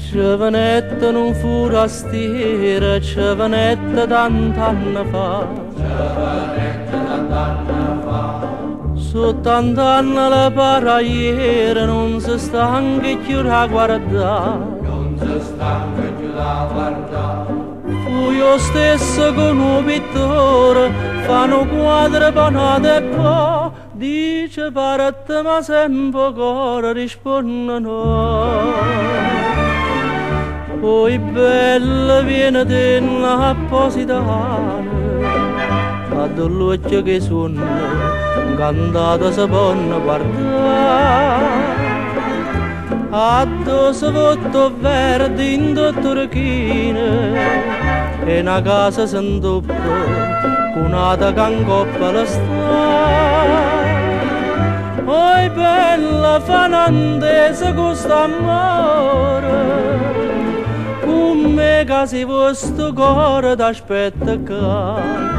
Ce venette un forastiere, ce venette tant'anni fa. Su tant'anni la paraiera non si stanca più da guardare. Non si stanca più da guardare. Fu io stesso con un pittore, fanno quadro panato e poi dice parte ma sempre cuore risponde no. Poi bella viene della Positano, ad l'occhio che sono, cantata si può guardare. Addosso votto verde in turchine, e una casa s'induppa, con una cangoppa la sta. Oi bella fanandese questo amore, come che si vostro cuore t'aspetta qua.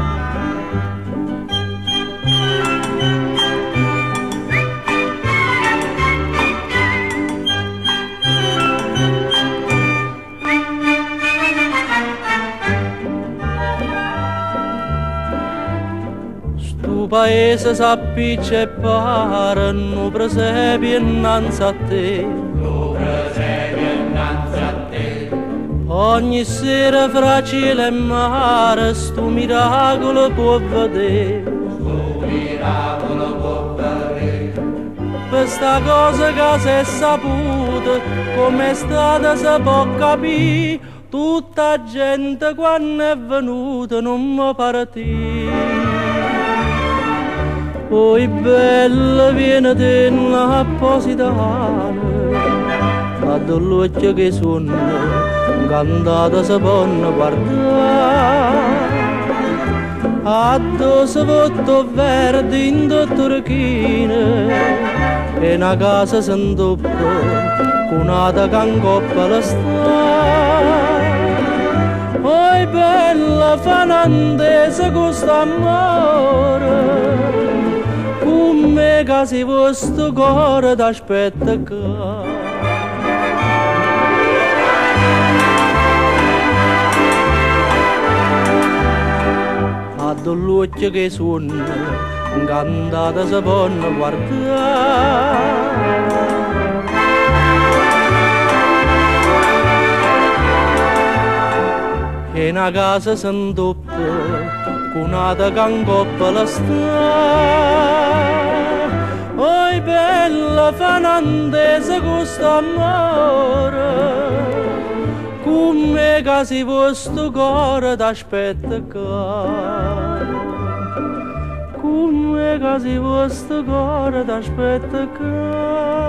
Stu paese s'appiccia e pare un presepio innanzi a te. Nu presepio innanzi a te. Ogni sera fra cielo e mare stu miracolo può vedere. Stu miracolo può vedere. Per sta cosa che si è saputa, com'è stata si può capire. Tutta gente quando è venuta non mi partì. Oi bella viene della Positano, ad l'occhio che sono, cantata si può guardare. Addosso votto verde in turchine, e una casa s'induppa, con una cangoppa la sta. Oi bella fanandese questo amore, come che si vostro cuore t'aspetta qua. Ad l'occhio che sono, cantata si può guardare. E una casa s'induppa, con una cangoppa la sta. Oi bella fanandese questo amore, come che si vostro cuore t'aspetta qua. Come che si vostro cuore t'aspetta qua.